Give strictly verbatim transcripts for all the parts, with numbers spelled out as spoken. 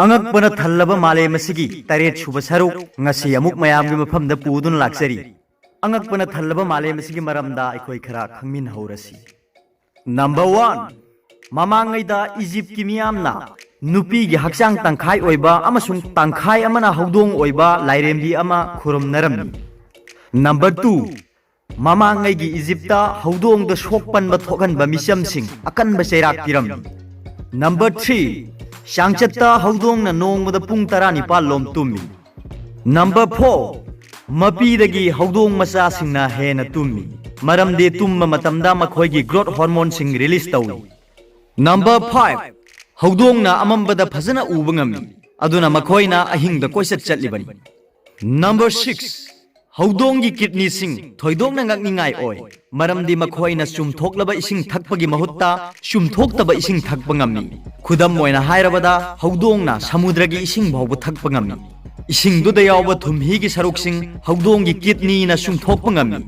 ꯑꯉꯛꯄꯅ ꯊꯜꯂꯕ ꯃꯥꯂꯦꯝ ꯑꯁꯤꯒꯤ ꯇꯔꯦꯠ ꯁꯨꯕ ꯁꯔꯨꯛ ꯉꯁꯤ ꯑꯃꯨꯛ ꯃꯌꯥꯝꯒꯤ ꯃꯐꯝꯗ ꯄꯨꯗꯨꯅ ꯂꯥꯛꯆꯔꯤ꯫ ꯑꯉꯛꯄꯅ ꯊꯜꯂꯕ ꯃꯥꯂꯦꯝ ꯑꯁꯤꯒꯤ ꯃꯔꯝꯗ ꯑꯩꯈꯣꯏ ꯈꯔ ꯈꯪꯃꯤꯟꯅꯍꯧꯔꯁꯤ꯫ ꯅꯝꯕꯔ ꯋꯥꯟ, ꯃꯃꯥꯡꯉꯩꯗ ꯏꯖꯤꯞꯀꯤ ꯃꯤꯌꯥꯝꯅ ꯅꯨꯄꯤꯒꯤ ꯍꯛꯆꯥꯡ ꯇꯪꯈꯥꯏ ꯑꯣꯏꯕ ꯑꯃꯁꯨꯡ ꯇꯪꯈꯥꯏ ꯑꯃꯅ ꯍꯧꯗꯣꯡ ꯑꯣꯏꯕ ꯂꯥꯏꯔꯦꯝꯕꯤ ꯑꯃ ꯈꯨꯔꯨꯝꯅꯔꯝꯃꯤ꯫ ꯅꯝꯕꯔ ꯇꯨ, ꯃꯃꯥꯡꯉꯩꯒꯤ ꯏꯖꯤꯞꯇ ꯍꯧꯗꯣꯡꯗ ꯁꯣꯛꯄꯟꯕ ꯊꯣꯛꯍꯟꯕ ꯃꯤꯆꯝꯁꯤꯡ ꯑꯀꯟꯕ ꯆꯩꯔꯥꯛ ꯄꯤꯔꯝꯃꯤ꯫ ꯅꯝꯕꯔ ꯊ꯭ꯔꯤ, ꯆꯥꯡꯆꯠꯇ ꯍꯧꯗꯣꯡꯅ ꯅꯣꯡꯃꯗ ꯄꯨꯡ ꯇꯔꯥꯅꯤꯄꯥꯜ ꯂꯣꯝ ꯇꯨꯝꯃꯤ꯫ ꯅꯝꯕꯔ ꯐꯣꯔ, ꯃꯄꯤꯗꯒꯤ ꯍꯧꯗꯣꯡ ꯃꯆꯥꯁꯤꯡꯅ ꯍꯦꯟꯅ ꯇꯨꯝꯃꯤ, ꯃꯔꯝꯗꯤ ꯇꯨꯝꯕ ꯃꯇꯝꯗ ꯃꯈꯣꯏꯒꯤ ꯒ꯭ꯔꯣꯠ ꯍꯣꯔꯃꯣꯟꯁꯤꯡ ꯔꯤꯂꯤꯁ ꯇꯧꯏ꯫ ꯅꯝꯕꯔ ꯐꯥꯏꯚ, ꯍꯧꯗꯣꯡꯅ ꯑꯃꯝꯕꯗ ꯐꯖꯅ ꯎꯕ ꯉꯝꯃꯤ, ꯑꯗꯨꯅ ꯃꯈꯣꯏꯅ ꯑꯍꯤꯡꯗ ꯀꯣꯏꯆꯠ ꯆꯠꯂꯤꯕꯅꯤ꯫ ꯅꯝꯕꯔ ꯁꯤꯛꯁ, ꯍꯧꯗꯣꯡꯒꯤ ꯀꯤꯗꯅꯤꯁꯤꯡ ꯊꯣꯏꯗꯣꯛꯅ ꯉꯛꯅꯤꯡꯉꯥꯏ ꯑꯣꯏ, ꯃꯔꯝꯗꯤ ꯃꯈꯣꯏꯅ ꯆꯨꯝꯊꯣꯛꯂꯕ ꯏꯁꯤꯡ ꯊꯛꯄꯒꯤ ꯃꯍꯨꯠꯇ ꯆꯨꯝꯊꯣꯛꯇꯕ ꯏꯁꯤꯡ ꯊꯛꯄ ꯉꯝꯃꯤ꯫ ꯈꯨꯗꯝ ꯑꯣꯏꯅ ꯍꯥꯏꯔꯕꯗ, ꯍꯧꯗꯣꯡꯅ ꯁꯃꯨꯗ꯭ꯔꯒꯤ ꯏꯁꯤꯡ ꯐꯥꯎꯕ ꯊꯛꯄ ꯉꯝꯃꯤ꯫ ꯏꯁꯤꯡꯗꯨꯗ ꯌꯥꯎꯕ ꯊꯨꯝꯍꯤꯒꯤ ꯁꯔꯨꯛꯁꯤꯡ ꯍꯧꯗꯣꯡꯒꯤ ꯀꯤꯗꯅꯤꯅ ꯆꯨꯝꯊꯣꯛꯄ ꯉꯝꯃꯤ꯫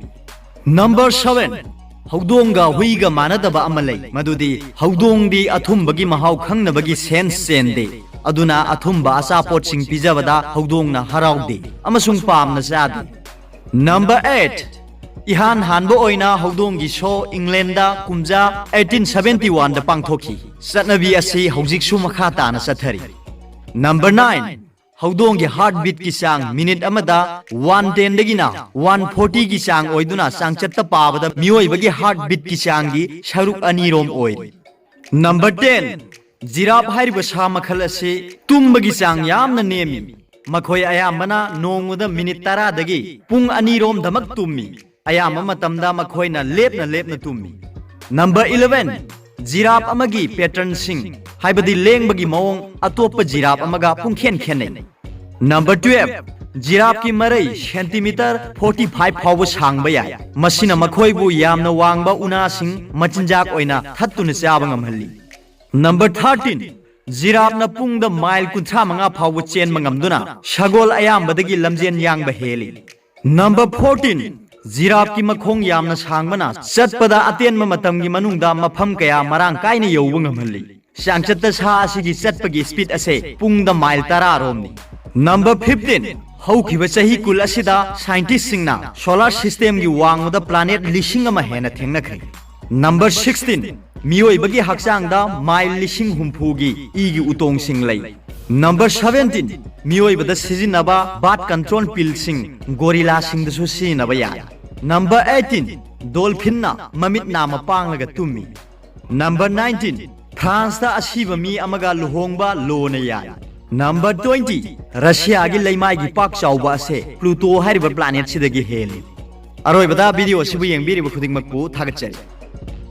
ꯅꯝꯕꯔ ꯁꯚꯦꯟ, ꯍꯧꯗꯣꯡꯒ ꯍꯨꯏꯒ ꯃꯥꯟꯅꯗꯕ ꯑꯃ ꯂꯩ, ꯃꯗꯨꯗꯤ ꯍꯧꯗꯣꯡꯗꯤ ꯑꯊꯨꯝꯕꯒꯤ ꯃꯍꯥꯎ ꯈꯪꯅꯕꯒꯤ ꯁꯦꯟꯁ ꯆꯦꯟꯗꯦ, ꯑꯗꯨꯅ ꯑꯊꯨꯝꯕ ꯑꯆꯥꯄꯣꯠꯁꯤꯡ ꯄꯤꯖꯕꯗ ꯍꯧꯗꯣꯡꯅ ꯍꯔꯥꯎꯗꯦ ꯑꯃꯁꯨꯡ ꯄꯥꯝꯅ ꯆꯥꯗꯦ꯫ ꯅꯝꯕꯔ ꯑꯩꯠ, ꯏꯍꯥꯟ ꯍꯥꯟꯕ ꯑꯣꯏꯅ ꯍꯧꯗꯣꯡꯒꯤ ꯁꯣ ꯏꯪꯂꯦꯟꯗ ꯀꯨꯝꯖꯥ ꯑꯩꯠꯇꯤꯟ ꯁꯚꯦꯟꯇꯤ ꯋꯥꯟꯗ ꯄꯥꯡꯊꯣꯛꯈꯤ꯫ ꯆꯠꯅꯕꯤ ꯑꯁꯤ ꯍꯧꯖꯤꯛꯁꯨ ꯃꯈꯥ ꯇꯥꯅ ꯆꯠꯊꯔꯤ꯫ ꯅꯝꯕꯔ ꯅꯥꯏꯟ, ꯍꯧꯗꯣꯡꯒꯤ ꯍꯥꯔꯠ ꯕꯤꯠꯀꯤ ꯆꯥꯡ ꯃꯤꯅꯤꯠ ꯑꯃꯗ ꯋꯥꯟ ꯇꯦꯟꯗꯒꯤꯅ ꯋꯥꯟ ꯐꯣꯔꯇꯤꯒꯤ ꯆꯥꯡ ꯑꯣꯏꯗꯨꯅ ꯆꯥꯡꯆꯠꯇ ꯄꯥꯕꯗ ꯃꯤꯑꯣꯏꯕꯒꯤ ꯍꯥꯔꯠ ꯕꯤꯠꯀꯤ ꯆꯥꯡꯒꯤ ꯁꯔꯨꯛ ꯑꯅꯤꯔꯣꯝ ꯑꯣꯏꯔꯤ꯫ ꯅꯝꯕꯔ ꯇꯦꯟ, ꯖꯤꯔꯥꯞ ꯍꯥꯏꯔꯤꯕ ꯁꯥ ꯃꯈꯜ ꯑꯁꯤ ꯇꯨꯝꯕꯒꯤ ꯆꯥꯡ ꯌꯥꯝꯅ ꯅꯦꯝꯃꯤ꯫ ꯃꯈꯣꯏ ꯑꯌꯥꯝꯕꯅ ꯅꯣꯡꯃꯗ ꯃꯤꯅꯤꯠ ꯇꯔꯥꯗꯒꯤ ꯄꯨꯡ ꯑꯅꯤꯔꯣꯝꯗꯃꯛ ꯇꯨꯝꯃꯤ꯫ ꯑꯌꯥꯝꯕ ꯃꯇꯝꯗ ꯃꯈꯣꯏꯅ ꯂꯦꯞꯅ ꯂꯦꯞꯅ ꯇꯨꯝꯃꯤ꯫ ꯅꯝꯕꯔ ꯏꯂꯦꯚꯦꯟ, ꯖꯤꯔꯥꯞ ꯑꯃꯒꯤ ꯄꯦꯇꯔꯟꯁꯤꯡ, ꯍꯥꯏꯕꯗꯤ ꯂꯦꯡꯕꯒꯤ ꯃꯑꯣꯡ ꯑꯇꯣꯞꯄ ꯖꯤꯔꯥꯞ ꯑꯃꯒ ꯄꯨꯡꯈꯦꯟ ꯈꯦꯠꯅꯩ꯫ ꯅꯝꯕꯔ ꯇꯨꯌꯦꯜꯐ, ꯖꯤꯔꯥꯞꯀꯤ ꯃꯔꯩ ꯁꯦꯟꯇꯤꯃꯤꯇꯔ ꯐꯣꯔꯇꯤ ꯐꯥꯏꯚ ꯐꯥꯎꯕ ꯁꯥꯡꯕ ꯌꯥꯏ꯫ ꯃꯁꯤꯅ ꯃꯈꯣꯏꯕꯨ ꯌꯥꯝꯅ ꯋꯥꯡꯕ ꯎꯅꯥꯁꯤꯡ ꯃꯆꯤꯟꯖꯥꯛ ꯑꯣꯏꯅ ꯊꯠꯇꯨꯅ ꯆꯥꯕ ꯉꯝꯍꯜꯂꯤ꯫ ꯅꯝꯕꯔ ꯊꯥꯔꯇꯤꯟ, ꯖꯤꯔꯥꯞꯅ ꯄꯨꯡꯗ ꯃꯥꯏꯜ ꯀꯨꯟꯊ꯭ꯔꯥ ꯃꯉꯥ ꯐꯥꯎꯕ ꯆꯦꯟꯕ ꯉꯝꯗꯨꯅ ꯁꯒꯣꯜ ꯑꯌꯥꯝꯕꯗꯒꯤ ꯂꯝꯖꯦꯟ ꯌꯥꯡꯕ ꯍꯦꯜꯂꯤ꯫ ꯅꯝꯕꯔ ꯐꯣꯔꯇꯤꯟ, ꯖꯤꯔꯥꯞꯀꯤ ꯃꯈꯣꯡ ꯌꯥꯝꯅ ꯁꯥꯡꯕꯅ ꯆꯠꯄꯗ ꯑꯇꯦꯟꯕ ꯃꯇꯝꯒꯤ ꯃꯅꯨꯡꯗ ꯃꯐꯝ ꯀꯌꯥ ꯃꯔꯥꯡ ꯀꯥꯏꯅ ꯌꯧꯕ ꯉꯝꯍꯜꯂꯤ꯫ ꯆꯥꯡꯆꯠꯇ ꯁꯥ ꯑꯁꯤꯒꯤ ꯆꯠꯄꯒꯤ speed ꯑꯁꯦ ꯄꯨꯡꯗ ꯃꯥꯏꯜ ꯇꯔꯥ ꯔꯣꯝꯅꯤ꯫ Number fifteen, ꯍꯧꯈꯤꯕ ꯆꯍꯤ ꯀꯨꯟ ꯑꯁꯤꯗ scientistꯁꯤꯡꯅ solar systemꯒꯤ ꯋꯥꯡꯃꯗ planet ꯂꯤꯁꯤꯡ ꯑꯃ ꯍꯦꯟꯅ ꯊꯦꯡꯅꯈ꯭ꯔꯦ꯫ Number sixteen, ꯃꯤꯑꯣꯏꯕꯒꯤ ꯍꯛꯆꯥꯡꯗ ꯃꯥꯏꯜ ꯂꯤꯁꯤꯡ ꯍꯨꯝꯐꯨꯒꯤ ꯏꯒꯤ ꯎꯇꯣꯡꯁꯤꯡ ꯂꯩ꯫ Number seventeen, ꯃꯤꯑꯣꯏꯕꯗ ꯁꯤꯖꯤꯟꯅꯕ birth control pillꯁꯤꯡ ꯒꯣꯔꯤꯂꯥꯁꯤꯡꯗꯁꯨ ꯁꯤꯖꯤꯟꯅꯕ ꯌꯥꯏ꯫ Number eighteen, dolphinꯅ ꯃꯃꯤꯠ ꯅꯥꯝꯃ ꯄꯥꯡꯂꯒ ꯇꯨꯝꯃꯤ꯫ Number nineteen, Franceꯇ ꯑꯁꯤꯕ ꯃꯤ ꯑꯃꯒ ꯂꯨꯍꯣꯡꯕ ꯂꯣꯅ ꯌꯥꯏ꯫ Number twenty, Russiaꯒꯤ ꯂꯩꯃꯥꯏꯒꯤ ꯄꯥꯛ ꯆꯥꯎꯕ ꯑꯁꯦ Pluto ꯍꯥꯏꯔꯤꯕ planetꯁꯤꯗꯒꯤ ꯍꯦꯜꯂꯤ꯫ ꯑꯔꯣꯏꯕꯗ video ꯑꯁꯤꯕꯨ ꯌꯦꯡꯕꯤꯔꯤꯕ ꯈꯨꯗꯤꯡꯃꯛꯄꯨ ꯊꯥꯒꯠꯆꯔꯤ꯫